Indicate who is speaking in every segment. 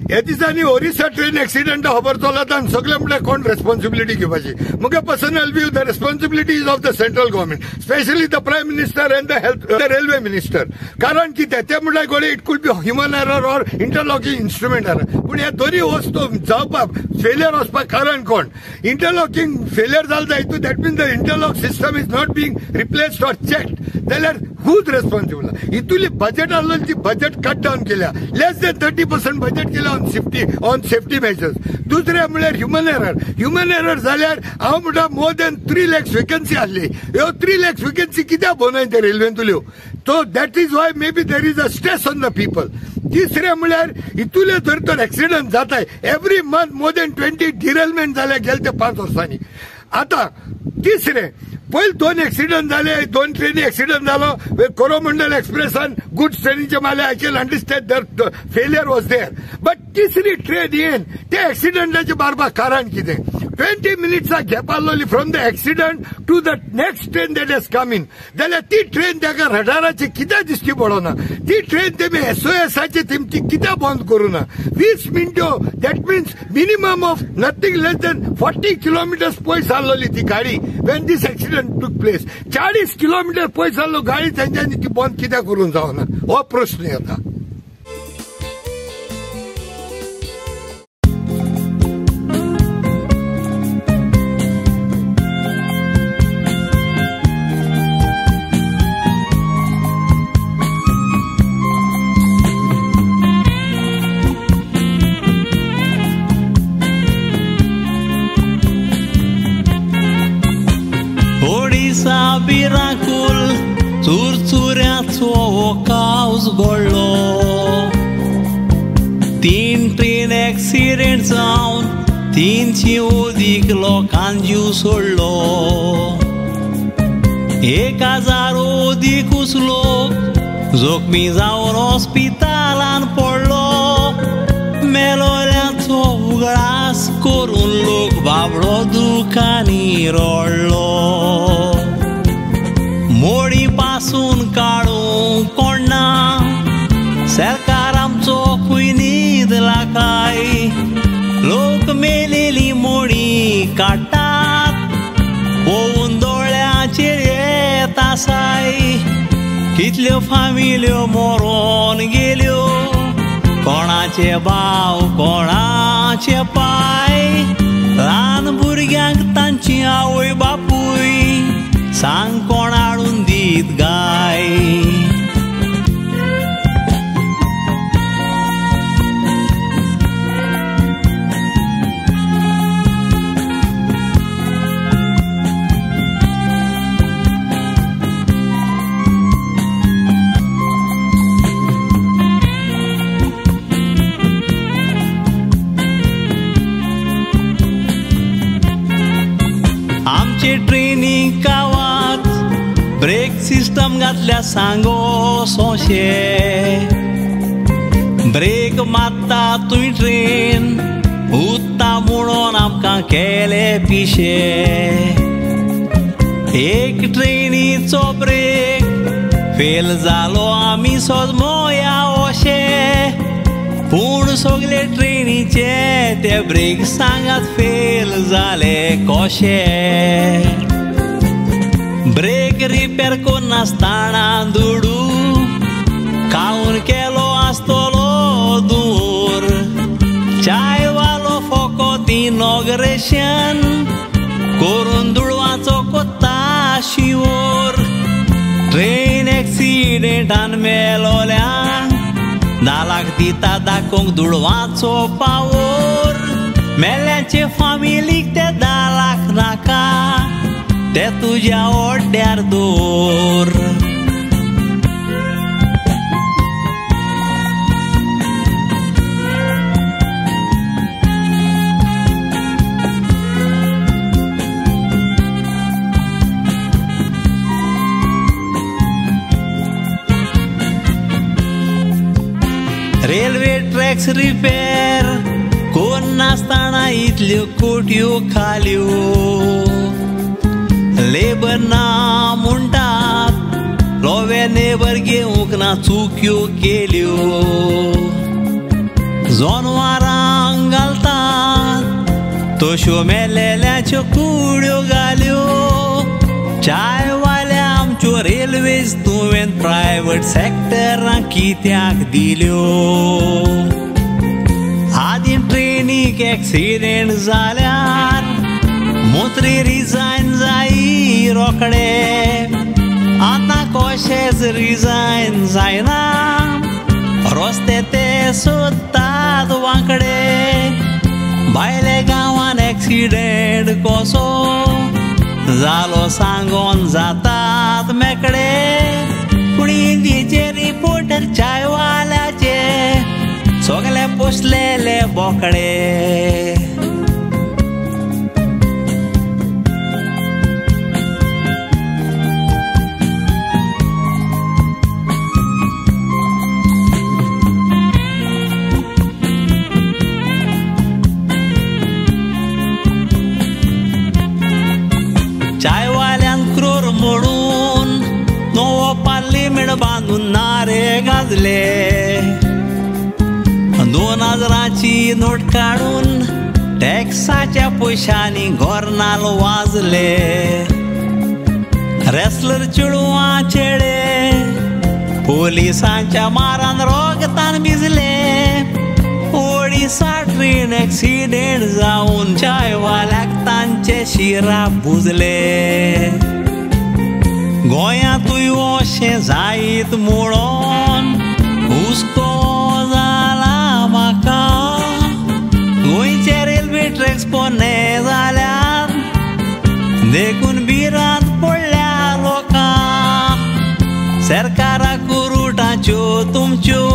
Speaker 1: ह्या दिसांनी Orissa train accident खबर चलता आनी सगळे म्हळ्यार कोण रेस्पॉन्सिबिलिटी घेवपाची. म्हगे personal view, the responsibility is of the central government, specially the prime minister and the health the railway minister. कारण कितें ते म्हळ्यार गोळे it could be human error or interlocking instrument error. पूण ह्या दोन्ही वस्तू जावपाक फेलियर वचपाक कारण कोण? इंटरलॉकिंग फेलियर जालें जायत, that means the interlock system is not being replaced or checked. जाल्यार हुज रेस्पॉन्सिबल? इतुली बजेट आसलेली ती बजेट कट डावन केल्या, लेस देन 30% बजेट केल्या ऑन सेफ्टी मेजर्स. दुसरें म्हळ्यार ह्युमन एरर. ह्युमन एरर जाल्यार हांव म्हणटा मोर देन 3 lakhs vacancy आसली. ह्यो 3 lakhs vacancy कित्याक भोवनाय ते रेल्वेंतल्यो? So that is why maybe there is a stress on the people. तिसरें म्हळ्यार इतुले जर तर एक्सिडंट जाताय every month more than 20 derailment जाले गेले ते 5 वर्सांनी. आतां तिसरें पयले 2 एक्सिडंट जाले, 2 ट्रेनी एक्सिडंट जालो, कोरोमंडल एक्सप्रेसान गुड्स ट्रेनीचे माले, I can understand the failure was there. But तिसरी ट्रेन येवन ते एक्सिडंटाचे बारबार कारण कितें? 20 मिनिट्सा गॅप आसलोली from the accident to the next train that has come in. जाल्यार ती ट्रेन ताका रडाराचे कित्याक दिश्टी पडना? ती ट्रेन तेमी एसओएसाचे तेमची कित्याक बंद करूं ना? 20 मिनटो, that means minimum of nothing less than 40 kilometres पयस आसलोली ती गाडी when this accident took place. 40 kilometre पयस आसलो गाडी तेंच्यांनी ती बंद कित्याक करूंक जावना? हो प्रश्न येता.
Speaker 2: भिरांकूल चुरचुऱ्याचो हो कावस घडलो, 3 ट्रेन एक्सिडेंट जावन 300 अदीक लोकांक जीव सोडलो, 1000 अदीकूच लोक जखमी जावन हॉस्पिटलान पडलो. मेलोल्याचो उगडास करून लोक बाबडो दुखांनी रडलो. मोडी पासून काडूंक कोण ना, सरकार आमचो खंय न्हिदला काय? लोक मेलेली मोडी काडटात, पळोवन दोळ्यांचेर येत आसाय. कितल्यो फामिल्यो मरोन गेल्यो, कोणाचे भाव कोणाचे पाय, ल्हान भुरग्यांक तांची आवय बापूय सांग कोण हाडून दीत गाय. आमचे ट्रेनी कावात ब्रेक सिस्टम घातल्या सांगो सोंशे, ब्रेक मारता तुय ट्रेन उत्ता म्हणून आमकां केले पिशे. एक ट्रेनीचो ब्रेक फेल जालो आमी सोजमोया अशे, पूण सगळे ट्रेनीचे ते ब्रेक सांगात फेल जाले कशे. ब्रेक रिपेर करनासतना दुडू खावन केलो आसतलो दूर, चायवालो फकत इनॉग्रेशन करून दुडवाचो कोत्ता शिवोर. ट्रेन एक्सिडेंटान मेलोल्या 10 लाख दिता दाखोवंक दुडवाचो पावोर, मेल्यांचे फामिलीक ते 10 लाख नाका, ते तुज्या ओड्यार दवर. रेल्वे ट्रॅक्स रिपेर कोन्नासतना इतल्यो कोट्यो खाल्यो, लेबर ना म्हणटात लोवे नेबर घेवंक ना चुक्यो केल्यो, जनवरां तश्यो मेलेल्याच्यो कुड्यो घाल्यो. चायवाल्या आमच्यो रेल्वेज तुवें प्रायवेट सॅक्टरां कित्याक दिल्यो. आदीं ट्रेनीक एक्सिडेंट जाल्यार मंत्री रिजायन जायी रोखडे, आतां कशेंच रिजायन जायना, रस्ते ते सोदतात वांकडे. भायले गांवान एक्सिडेंट कसो जालो सांगोन जातात मेकडे, पूण इंदीचे रिपोर्टर चायवाल्याचे सगळे पोसलेले बोकडे. चायवाल्यान क्रूर मोडून नवो पार्लिमेंट बांदून नारे गाजले, 2000ची नोट काडून टॅक्साच्या पयशांनी गोर्नाल वाजले. रेसलर चेडवां चेडे पोलिसांच्या मारान रोगतान भिजले. ओडिसा ट्रेन एक्सिडेंट जावन चायवाल्याक तांचे शिरा बुजले. गोंयांतूय अशें जायत म्हणून हुस्को जाला म्हाका. गोंयचे रेल्वे ट्रॅक्स पोन्ने जाल्यात देखून भिरांत पडल्या लोकांक. सरकारा कुरुटाच्यो तुमच्यो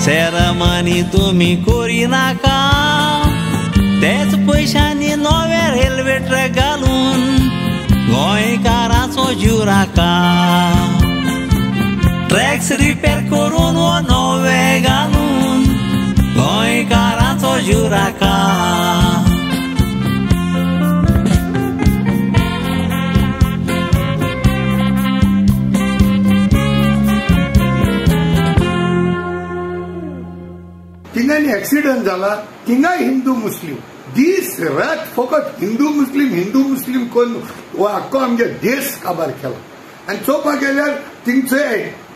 Speaker 2: सेरमनी तुमी करिनाका, तेच पयशांनी नवे रेल्वे ट्रॅक घालून गोंयकाराचो जीव राखा. ट्रॅक्स रिपेर करून वो नवे घालून गोंयकाराचो जीव राखा.
Speaker 1: थिंगांनी एक्सिडंट जाला, थिंगा हिंदू मुस्लीम दीस रात फकत हिंदू मुस्लीम हिंदू मुस्लीम करून हो आख्खो आमगे देश काबार केला. आनी चोवपाक गेल्यार थिंगचे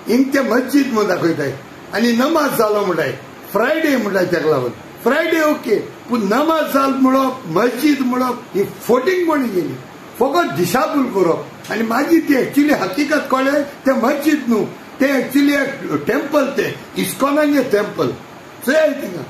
Speaker 1: हिंग ते मस्जिद म्हूण दाखयताय आनी नमाज जालो म्हणटाय, फ्रायडे म्हणटाय तेका लागून फ्रायडे ओके, पूण नमाज जाल म्हणप मस्जिद म्हणप ही फोटिंगपणी गेली, फकत दिशाभूल करप. आनी मागीर ती एक्चुली हकीकत कळ्ळें तें मस्जिद न्हू, तें एक्चुली टेम्पल, तें इस्कॉनाचें टेम्पल. चोय थिंगा